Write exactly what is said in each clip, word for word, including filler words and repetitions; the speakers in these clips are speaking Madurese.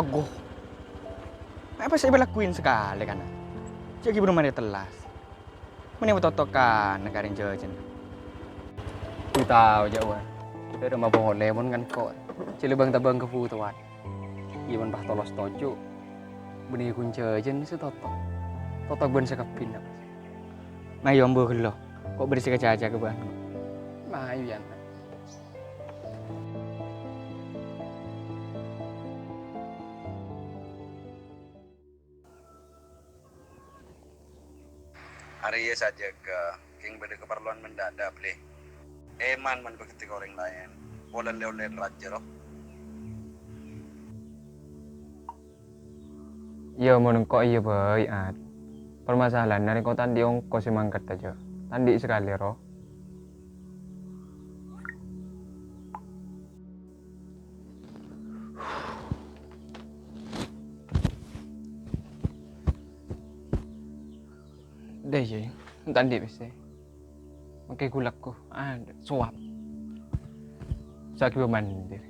Ghâh. Apa sè èpalakoin sakalè, kana'? Jhâ' ghibur marè tellas. Mènè bâtotokan ka rèng jhâjhân. Ghu tao, jhâ' wâ. Dâ' remma polè mon ngan ko'. Jhâ' lè bâng-tabâng kabhutowan. Iyâ, mon pas tolos toju'. Bânnè ghun jhâjhân sè toto. Toto bân sakabbhina. Mayu ambu ghâllu. Ko' bârâs sè kacaca ka bâ'na. Mayu, Yan. Arèya sajâgâ, kèng bâdâ kaparlowan mendadak, Blè. Èman mon bâkte ka orèng laèn, polana lè-ollè rajâ, ro. Iyâ, mon engko' iyâ bhâi, At. Parmasalahanna rèng ko' ta' andi' ongkos sè mangkaddhâ, jhâ'. Ta' andi' sakalè, ro. Dâ' iyâ, ta' andi' pèssè. Mangkè ghulâ ko, ah, sowap. Sakèng mandi.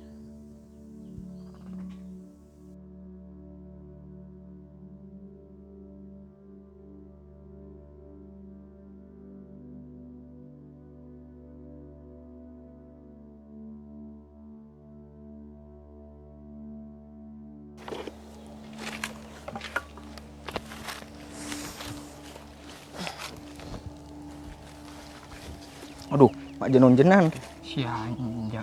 Adhu, ma' jhân-onjhânan. Sianjâ.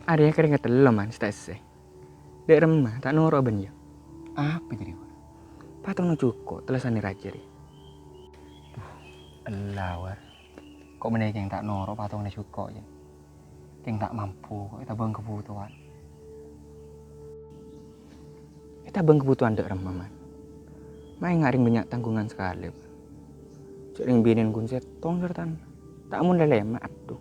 Arèya kèrèng tello, Man, sè ta' essè. Dâ' remma, ta' noro' bân iyâ. Apa jârèya, War? Patongnga jhuko', tellasanna rajâ rè. Duh, ella, War. Ko' mènè kèng ta' noro' patongnga jhuko', jhâ'. Kèng ta' mampu, ko' ètabâng kabhutowan. Ètabâng kabhutowan dâ' remma, Man. Maènga' rèng bânnya' tangghungan sakalè, Man. Jhâ' rèng binèn ghun sèttong sartana. Ta' mon lè-lèma', adhu.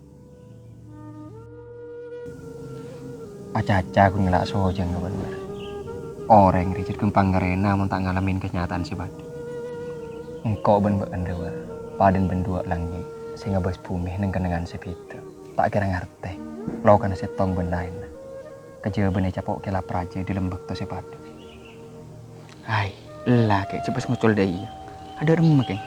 Acaca ghun ngala' sojâng, War. Orèng rè jhât ghâmpang ngarèna mon ta' ngalamèn kanyata'an sè paḍâ. Engko' bân bâ'na rè, War, paḍâna bân duwâ' langngè' sè ngabâs bhumè neng-kennengngan sè bhidhâ. Ta' kèra ngartè, lokana sèttong bân laènna. Kajhâbhâna ècapo' kèlap rajâ è ḍâlem bâkto sè paḍâ. Hai, ella kè, cepet ngocol dâ' iyâ. Aḍâ' remma, kè.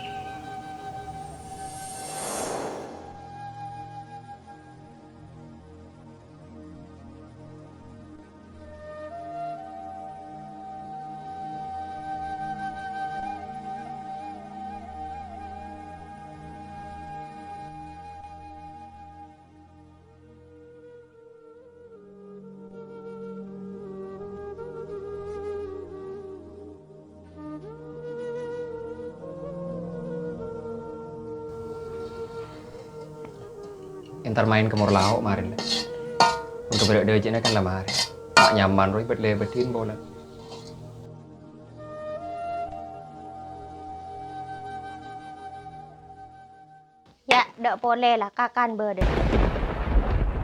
Entar maèn ka Morlao marèna. Engko' bârâ' dâjâna kan la marè. Ta' nyaman rowa bât-lèbâdhin polè. Yâ, dâ' polè la, kakan bâdâ.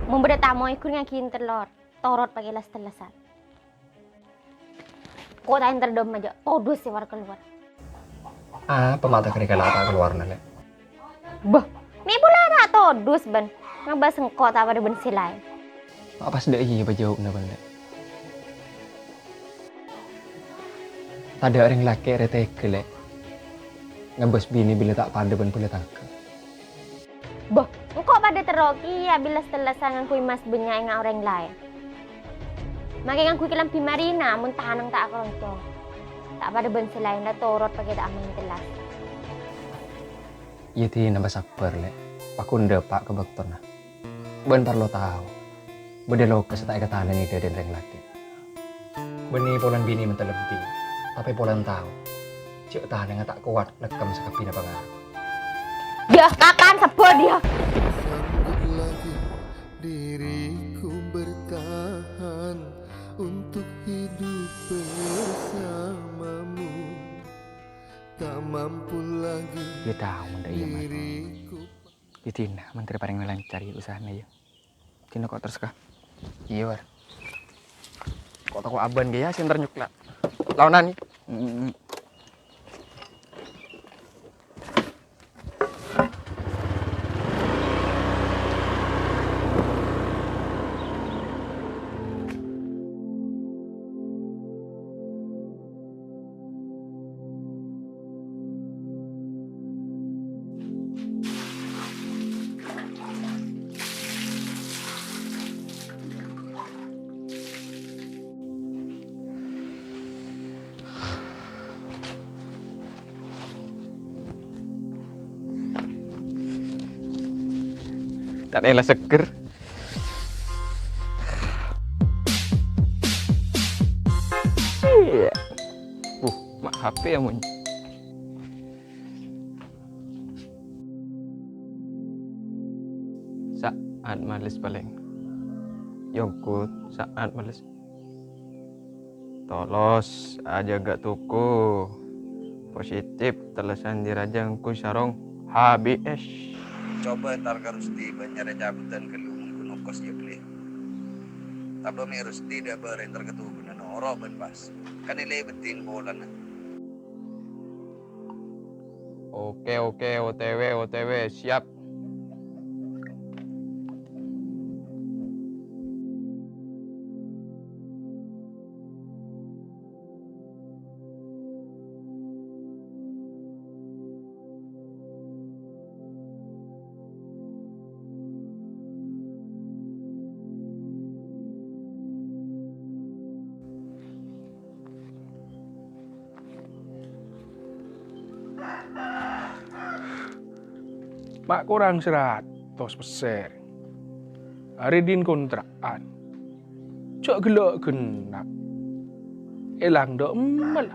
Mon bâdâ tamoy ghun ngaghi entar lor, torot pakai las-tellasan. Ko' ta' entar dâmma jhâ', todus sè war-kalowar. Apa ma' ta' kèra kala ta' kalowarna, Lè'? Bâh, mè' pola ta' todus, bân. Ngabâs engko' ta' paḍâ bân sè laèn. Ma' pas dâ' iyâ pajâuwânna, bân, Lè'. Taḍâ' rèng lakè' rè tèghâ, Lè'. Ngabâs binè bilâ ta' paḍâ bân bhâlâ tangghâ. Bâh, engko' paḍâ terro kèya bilâ tellas ngangghuy emmas bânnya' ènga' orèng laèn. Makè ngangghuy kalambhi marèna mon tanang ta' akaroncong. Ta' paḍâ bân sè laèn la torot pakè ta' maèn tellas. Yâ, dina pasabbhâr, Lè'. Paghun ḍâpa' ka bâktona. Bân parlo tao, bâḍâ loka sè ta' èkatananè ḍâdhâna rèng lakè'. Bânnè polana binè menta lebbi, tapè polana tao, jhâ' tanangnga ta' kowat nekkem sakabbhiyânna pangaruh. Yâ, kakan sebbhâ, yâ. Sanggup lagi diriku bertahan untuk hidup bersamamu. Tak mampu lagi. Yâ, tao, mon ḍâ' iyâ, Mar. Diriku. Yâ, dina, mon terro parèng lancar, yâ, usahana, yâ. Dina kok terros, Ka? Iyâ, War. Kok tako' abân kèya sè entar nyoklat. Laonan, yâ. Mm-mm. Kan ella seger. Iyâ. Uh, ma' H P ya, Mon. Sa'at males palèng. Yongkut, sa'at males. Tolos, ajâgâ toko. Positif, tellasan diraja engko' sarong H B S. Coba entar ka Rusdi, bân nyarè cabutan ghâllu mon ghun ongkos jâ' bâli. Tabâ mè' Rusdi dâ' bârâ' entar ka tokona noro' bân pas. Kan èlèbâddhin polana. Oke, oke, O T W, O T W, siap. Ma' korang saratos pèssè. Arè dhin kontra'an. Jâ' ghellâ' ghenna'. Èlang dâ' emmèl.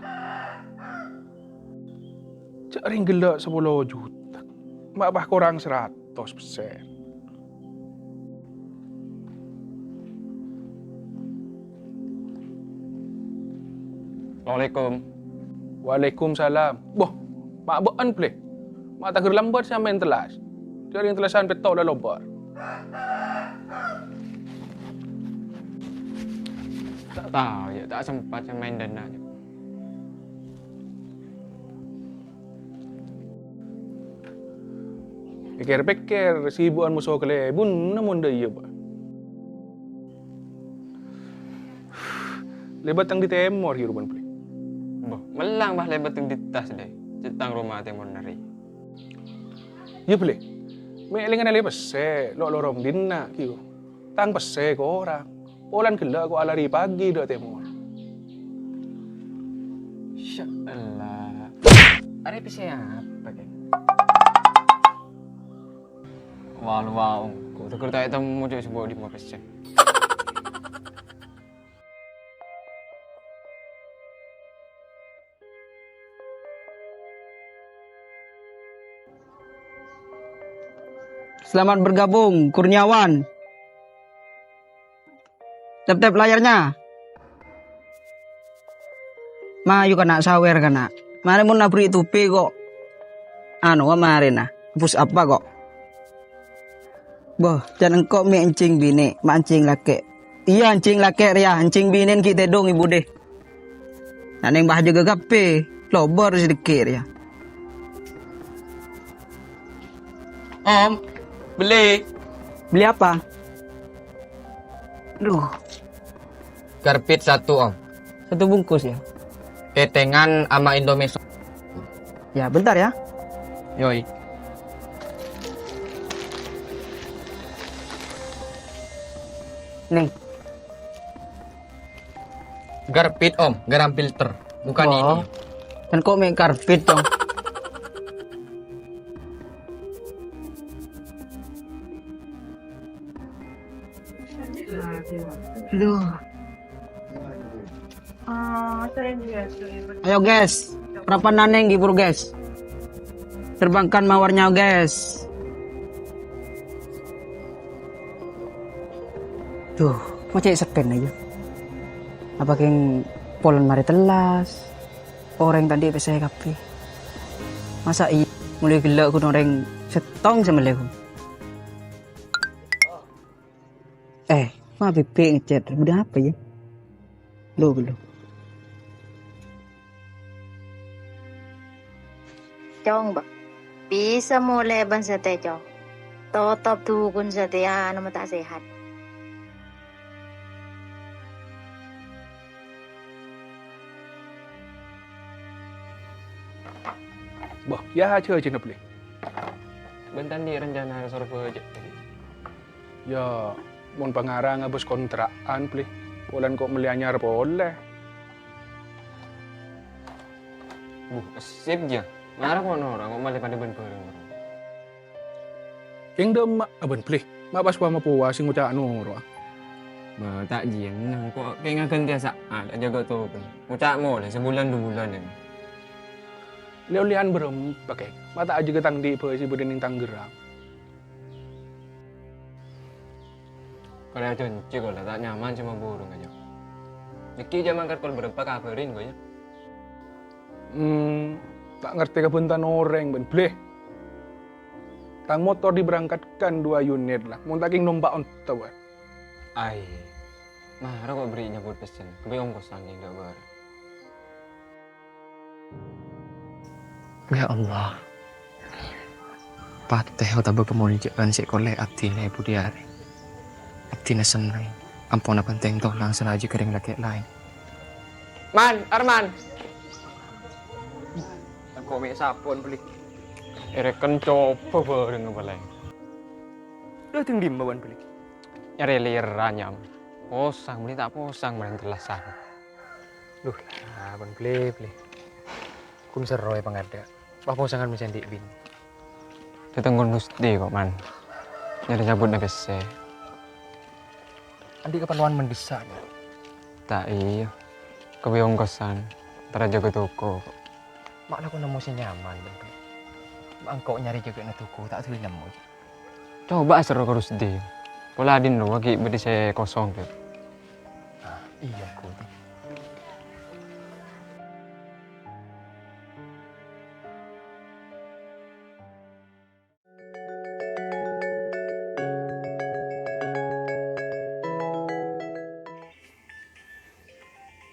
Jâ' rèng ghellâ' sapolo juta. Ma' pas korang saratos pèssè. Assalamualaikum. Waalaikumsalam. Boh, ma' bâ'ân, Blè? Ma' taghâr lambât sampèyan tellas. Jârèng tellasan pètto' la lobâr. Ta' tao, yâ, ta' sempat sè maèn dâna, yâ. Pèkkèr-pèkkèr, sibu'ân moso kalèbun, namong dâ' iyâ, Pak. Lèbât tang dâri tèmor, yâ, rupana, Blè. Boh, mellang, Bah, lèbât tang dâri attas, dâ'. Cè' tang roma tèmor narè. Yâ, Blè. Mè' lèngan lè pèssè, lo'-lorong dhinna', kèya. Tang pèssè korang. Polana ghellâ' ko' alari pagi dâ' tèmor. Masya Allah. Arè pèssè apa, Kè? Wah, wah, engko' teker ta' ètemmo, Cok, sè bâdâ lèma pèssè. Selamat bergabung, Kurniawan. Tep-tep layarnya. Mayu, kana', sawèr, kana'. Marè mon aberri' topè kok. Anu, marèna. Bus apa kok? Boh, can engko' mè' encèng binè', ma' encèng lakè'. Iyâ, encèng lakè' rèya, encèng binè'en ghi' tèdung è budhi. Nanèng bâ jâgâ kabbhi, lobâr sè dhâggi' rèya. Om, beli. Beli apa? Duh. Garpit satu, Om. Satu bungkus, ya? Ketengan ama Indomie. Ya, bentar, ya. Yoi. Nih. Garpit, Om. Garam filter. Bukan ini. Kan kok mè' garpit, Om? Duh. Ayo, guys. Parappa'na neng ghi' buru, guys. Terbangkan mawarnya, guys. Duh, ma' cè' seppèna, yâ. Apa kèng polana marè tellas? Orèng ta' andi' pèssè kabbhi. Masa' iyâ, molaè ghellâ' ghun orèng sèttong sè mellè ghun. Eh, ma' Bibik ngechat. Udah apa ya? Lo, lo. Cong, Mbak. Bisa molè bân satèya, Cong. Totop dukun satèya, nama ta' sehat. Bâh, yâ, jhâ-, jhâjâna, Blè. Bân ta' andi' rencana ka Sorbhâjâ, Blè? Yâ, mon pangara ngabâs kontra'an, Blè. Polana ko' mellè anyar polè. Buh, sip, yâ. Mara ko' noro', ko' mellè padâ bân bhârâng. Kèng dâ' emma' abân, Blè. Ma' pas wa-, mapowa sè ngoca' noro'a. Bâ, ta' jiyâ, nang ko' kè ngaghântèya sa'a, ta' jâgâ toko. Ngoca' molè sabulân du bulân, yâ. Lè-ollèyan bârâmpa, Kè? Ma' ta' ajâgâ tang dhi' bhâi sè bâdâ neng Tangerang. Karè ajhânjhi, kol, ta' nyaman sè maburung ajâ. Dhâggi' jhâ' mangkat kol bârâmpa kabhârin, kol, yâ. Hmm, ta' ngartè kabhântan orèng, bân, Blè. Tang motor diberangkatkan dua unit la, mon ta' kèng nompa' onto, bân. Ai, mara ko' bâri' nyabut pèssèna, kabbhi ongkosan kèng dâ' bârâ'. Ya Allah, patè otabâ kamolja'an sè èkollè abdhina è budi arè. Abdhina senneng, ampon abhânteng tolang sanaja ka rèng lakè' laèn. Man, Arman! Engko' mè' sapon, Blè. Èrèken coba bâreng palèng. Dâteng dimma bân, Blè? Nyarè lèra, Nyam. Posang, Blè, ta' posang bân tellasan. Duh, la, bân Blè, Blè. Ghun serro è pangadâ'. Pas posangan mè' sè andi' binè. Dâteng Ghun Gusti ko', Man. Nyarè sabut pèssè. Andi' kaparlowan mendhissa', Nyam? Ta' iyâ. Kabbhi ongkosan. Entara jâgâ toko. Ma' la ko' nemmo sè nyaman, bân Blè. Ma' engko' nyarè jâgâna toko, ta' duwâ nemmo. Coba aserro ka Rusdi. Pola dhin rowa ghi' bâdâ sè kosong, Dek. Ah, iyâ, Ghun.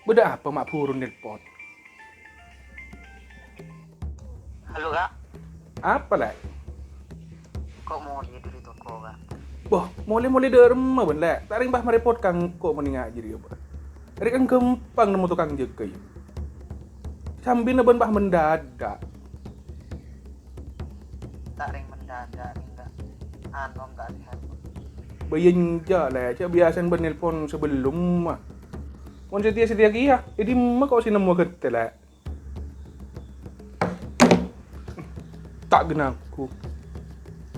Bâdâ apa ma' buru nelpon? Halo, Kak. Apa, Lè'? Ko' molè dâri toko, Kak. Boh, molè-molè dâremma bân, Lè'? Ta' rèng pas marèpot ka engko' mon enga' jârèya, bân. Rèng kan ghâmpang nemmo tokang jâgâ, yâ. Sambina bân pas mendadak. Ta' rèng mendadak, rèng, Kak. Anu, Kak, lihat. Bâ iyâ enjâ', Lè'. Cè' biyasana bân nelpon sabellumma. Mon satèya-satèya kèya, è dimma ko' sè nemmo ghântè, Lè'? Ta' ghenna' engko'.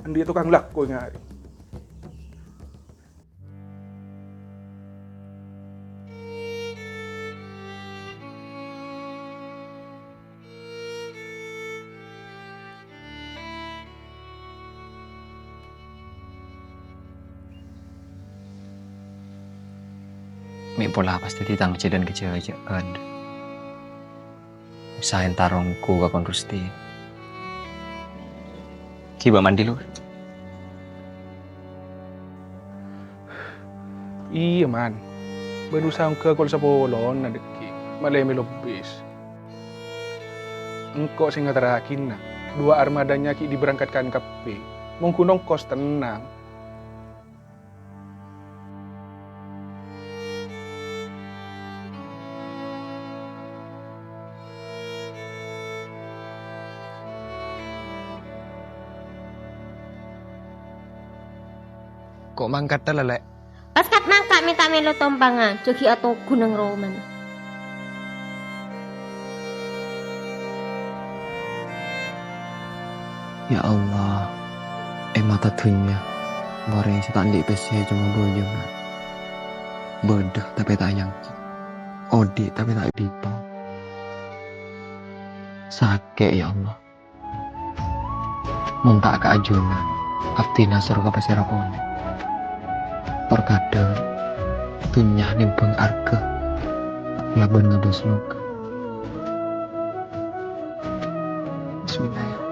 Andi' tokang lako enga' arè. Mè' pola pas dhâddhi tang jhâlân kajhâjâ'ân. Usaha entara ongghu ka Kon Rusdi. Ghibâ mandi, Lur. Iyâ, Man. Bân usaha ongghu kol sapolona dhâggi'. Malè mèlo bis. Engko' sè ngaterraghina, duwâ' armadanya ghi' diberangkatkan kabbhi. Mon ghun ongkos tennang. Ko' mangkaddhâ la, Lè'? Pas kat-mangkat mè' ta' mèlo tompangan, jhâ' ghi' atoghu neng romana. Ya Allah, è mata dhunnya, orèng sè ta' andi' pèssè coma bhâjângan. Bâdâ, tapè ta' èangghep. Odi', tapè ta' èdhipong. Sakè', ya Allah. Mon ta' kaajunan, abdhina soro ka pasèra polè. Tor kadhâng, dhunnya nèmbhâng arghâ kalabân ngados loka. Bismillah, ya.